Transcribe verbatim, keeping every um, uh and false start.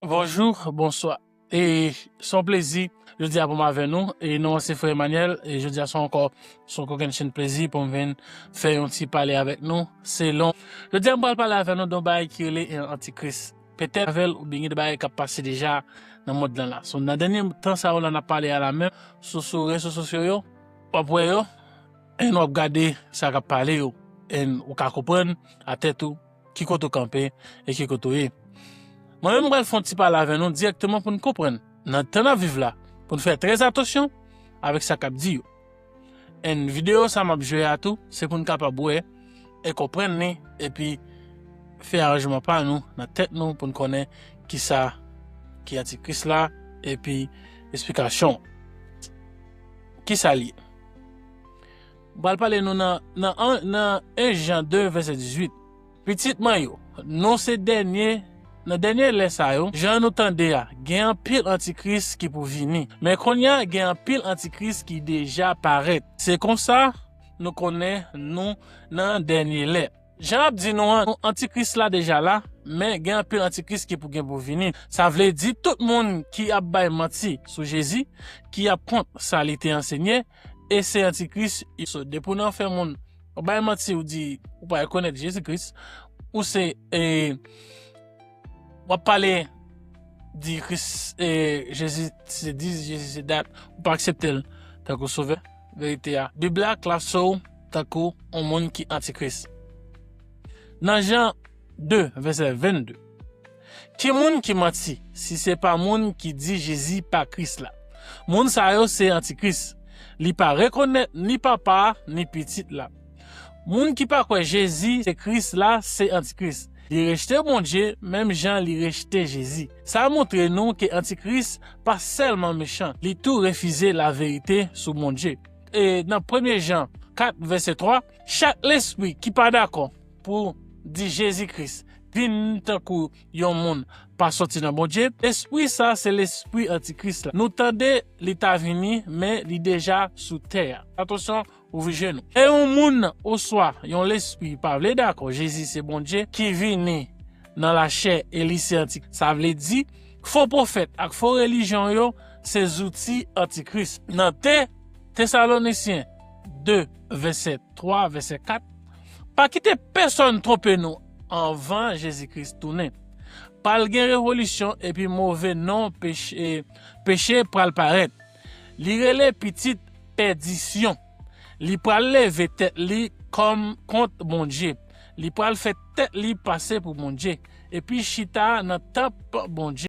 Bonjou, bonswa. E se yon plezi jodi a pou m avè nou. E non, se frè Emmanuel. E jodi a se ankò se yon kokennchenn plezi pou m vin fè yon ti pale avèk nou. Selon, jodi a m pral pale avè nou de yon bagay ki rele antikris. Petèt avè l oubyen gen de bagay k ap pase deja nan mond lan la. So, nan dènye tan sa yo la n ap pale a la menm sou, sou rezo sosyo yo, w ap wè yo, e w ap gade sa k ap pale yo. E ou ka konprann a tèt ou ki kote w kanpe e ki kote w ye. Mwen menm m pral fè yon ti pale avè nou dirèkteman pou n konprann nan tan n ap viv la, pou n fè trè atansyon avèk sa k ap di yo. E videyo sa m ap jwe a tou, se pou n kapab wè e konprann li, epi fè aranjman pa nou nan tèt nou pou n konnen kisa ki antikris la, epi esplikasyon. Kisa l ye? M pral pale nou nan, nan, an- nan en Jan de, vèsè dizuit. Pitit mwen yo, nou se dènye, nan dènye lè sa yo, jan nou tande a, gen anpil antikris ki pou vini. Men kounye a, gen anpil antikris ki deja parèt. Se konsa, nou konnen nou nan dènye lè. Jan ap di nou an, antikris la deja la, men gen anpil antikris ki pou gen pou vini. Sa vle di tout moun ki ap bay manti sou Jezi, ki ap kont sa li te ansenye, e se antikris. So, depi w nan fè moun, w bay manti, ou di ou pa rekonèt Jezi Kris, ou se, e, w ap pale di Kris, e, Jezi se dis, Jezi se dat, ou pa aksepte l tankou sovè, verite a. Bib la klase w tankou yon moun ki antikris. Nan Jan de, vèsè vennde, ki moun ki manti si se pa moun ki di Jezi pa Kris la? Moun sa yo se antikris. Li pa rekonèt ni Papa a, ni Pitit la. Moun ki pa kwè Jezi se Kris la, se antikris. Li rejte Bondye, menm jan li rejte Jezi. Sa montre nou ke antikris pa sèlman mechan, li tou refize laverite sou Bondye. E nan premye Jan kat, vèsè twa, chak lespri ki pa dakò pou di Jezi Kris vin tankou yon moun pa soti nan Bondye, lespri sa se lespri antikris la. Nou tande li ta vini, men li deja sou tè a. Atansyon, ouvri je nou. E yon moun oswa yon lespri pa vle dakò Jezi se Bondye ki vini nan lachè e li se antikris. Sa vle di, fo pwofèt ak fo relijyon yo se zouti antikris. Nan Te, Tesalonisyen de, vèsè twa, vèsè kat, pa kite pèsonn twonpe nou anvan Jezi Kris tounen. Pral gen revolisyon epi move non peche, peche pral parèt. Li rele pitit pèdisyon. Li pral leve tèt li kòm kont Bondye. Li pral fè tèt li pase pou Bondye, epi chita nan tanp Bondye.